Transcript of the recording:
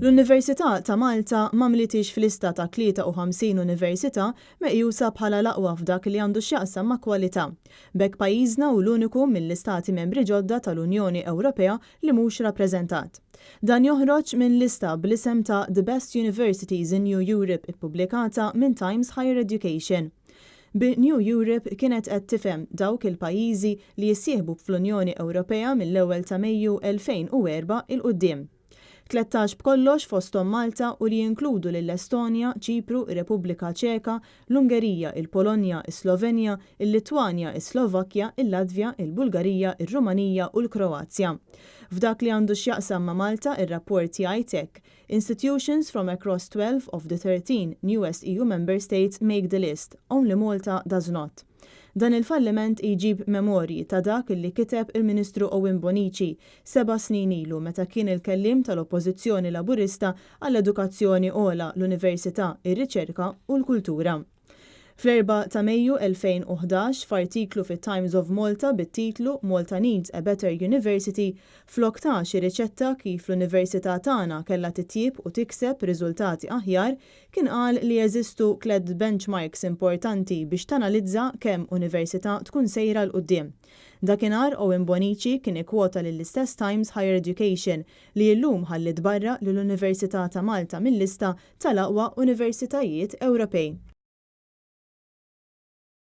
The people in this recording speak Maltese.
L-Università ta' Malta ma mlitiex f'lista ta' 53 università meqjusa bħala l-aqwa f'dak li għandu x'jaqsam ma' kwalità. B'hekk pajjiżna hu l-uniku mill-istati membri ġodda tal-Unjoni Ewropea li mhux rappreżentat. Dan joħroġ minn lista bl-isem ta' The Best Universities in New Europe ippubblikata minn Times Higher Education. Bi New Europe kienet qed tifhem dawk il-pajjiżi li jissieħbu fl-Unjoni Ewropea mill-ewwel ta' Mejju 2004 'il quddiem. 13 b'kollox fosthom Malta u li jinkludu lill-Estonja, Ċipru, ir-Repubblika Ċeka, l-Ungerija, il-Polonja, is-Slovenja, il-Litwanja, is-Slovakkja, il-Latvja, il-Bulgarija, ir-Rumanija u l-Kroazja. F'dak li għandu x'jaqsam ma' Malta, ir-rapport jgħid hekk, Institutions from across 12 of the 13 newest EU member states make the list, only Malta does not. Dan il-falliment jġib memorji ta' dak li kiteb il-Ministru Owen Bonnici 7 snin ilu meta kien il-kellim tal-Oppożizzjoni Laburista għall-Edukazzjoni Ogħla, l-Università, ir-Riċerka u l-Kultura. Fl-4 ta' Mejju 2011, f'artiklu fit Times of Malta bit-titlu "Malta Needs a Better University", flok ta xi riċetta kif l-Università tagħna kellha titjib u tikseb riżultati aħjar, kien qal li jeżistu tliet benchmarks importanti biex tanalizza kemm università tkun sejra 'l quddiem. Dakinhar Owen Bonnici kien ikkwota lill-istess Times Higher Education li llum ħallit barra lill-Università ta' Malta mill-lista tal-aqwa universitajiet Ewropej.